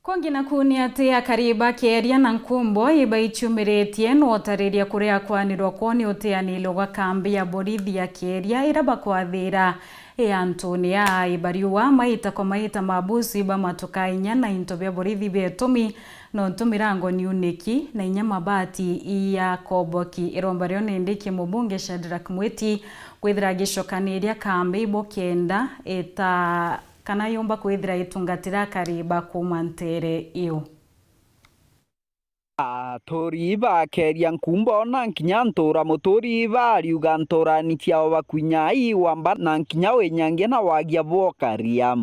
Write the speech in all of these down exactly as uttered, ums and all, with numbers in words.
Kungi naku ni ati akari ba Keria na Nkumbo ibaiciumiritie na utariria kuria kwanirwa kwoo ni uteaniro gwa kambi ya borithi ya Keria ira bakwathira i antuni aa ibariua maita kwa maita mabusu iba matuka inya na into bia borithi bietumi, nontu mirango niuniki na inya mabati iya koboki. Iromba rio nindi ki mubunge Shadrack Mwiti kwithira agicokaniria kambi ibo kenda ita kana yumba kwithira itungatira akari ba kuuma nteere iu. Aturi ba Keria Nkumbo na nkinya ntura muturi bariuga nturani ciao bakuinya i wamba na nkinya winyangia na wagia bwokaria.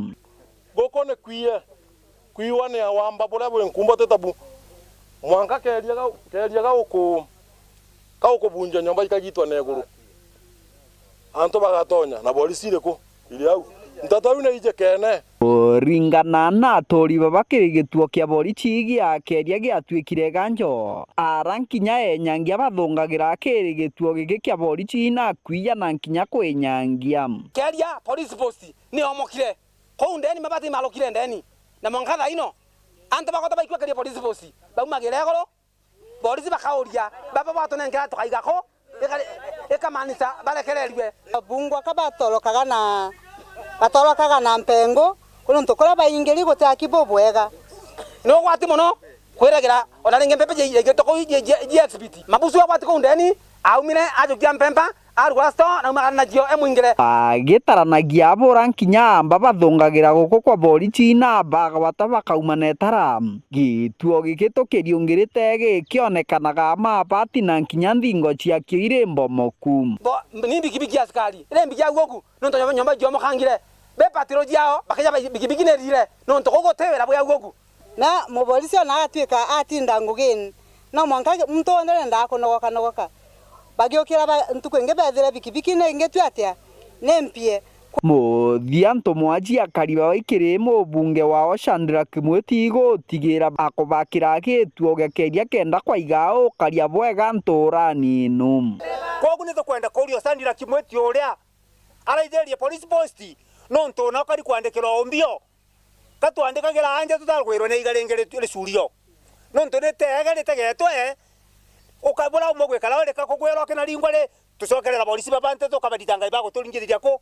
Guku ni kwie, kwiwa ni awamba buria bwi Nkumbo ti tabu. Mwanka Keria ga-, Keria gauku-, gaukubunjia nyomba ikagitwa na iguru. Antu bagatonya, na borisi iriku iri au? Nteto iu ni ijikene. Kuringana na aturi baba kiri gituo kia borisi gia Keria giatwikire ganjo, ara nkinya enyangia bathungagira kiri gituo giki kia borisi na kwiya na nkinya kwinyangia. Keria police post ni omokire. Kuu ndeni mabati malukire ndeni. Na mwanka thaa ino, antu bagota baikua Keria police post, baumagire iguru, borisi bakauria, baba batunenkera tukaiga ku? Ikari-, ikamaanisha barekererue. Abungwa ka batorokaga na, batorokaga na mpengo, kuri ntu kuria baingiri gutiaki bubwega. Ni ugwati mono kwiragira ona ringi mpempe ji-, ji-, ji-, ji-, ji-, ji-, exhibit. Mabusu agwati kuu ndeni, aumire ajukia mpemba, arugura store, na aumagara nacio emwingire. Agitaranagia abura nkinya amba bathungagira guku kwa borisi na bagwata bakauma na itara. Gituo giki tukiriungirite gikionekanaga mabati na nkinya nthingo ciakio iri mbomoku. Bo-, ni bikibiki askari, iri mbigi au ugu, nontu nyomba, nyomba iciomokangire. Be patiro ciao, bakija bikibiki ni rire, nontu gugu ti wira bwi au ugu. Na muborisi ona atwika atinda ngugini, no mwanka muntu wonthe nendaa kunogoka nogoka. Bagiukira ba-, ntuku ingi bethire bikibiki ni ingi tu atia? Ni mpie. Muthia ntumwa cia akari babaikiri mubunge wao Shadrack Mwiti igutigira akubakira gituo gia Keria kenda kwaiga ukaria bwega nturani inu. Kwogu ni tukwenda kuuria Shadrack Mwiti uria araithirie police post, nontu ona ukari kwandikirwa umbio. Ka twandikagira anja tutarugwirwe ni iga ringi ri-, ricurio. Nontu ni teega ritegetwe, ukabura umwe gwikara urika kugwirwa kina ringwa ri, tucokerera borisi ba bantu tukabathitanga ibaguturingiriria ku?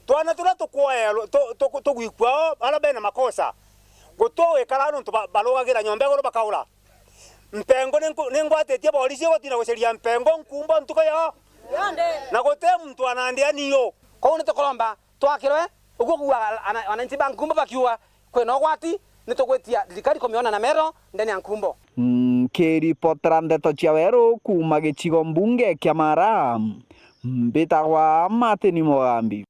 Twana turia tukwoerwa, tu-, tu-, tugwikua o, baria bena makosa. Guti wikara nontu ba-, barugagira nyomba iguru bakaura. Mpengo ni nku-, ni ngwatitie borisi gutina guceria Mpengo Nkumbo ntuku yo. Na guti muntu anandia niu. Kou ni tukuromba twakirwe, uguo kuuga ana-, wananchi ba Nkumbo bakiuga kwina ugwati, ni tugwitia thirikari kumiona na mero ndene ya Nkumbo. Nkiripotera ndeto cia weru kuuma gicigo mbunge kia Mara, mbitagwa Martin Mugambi.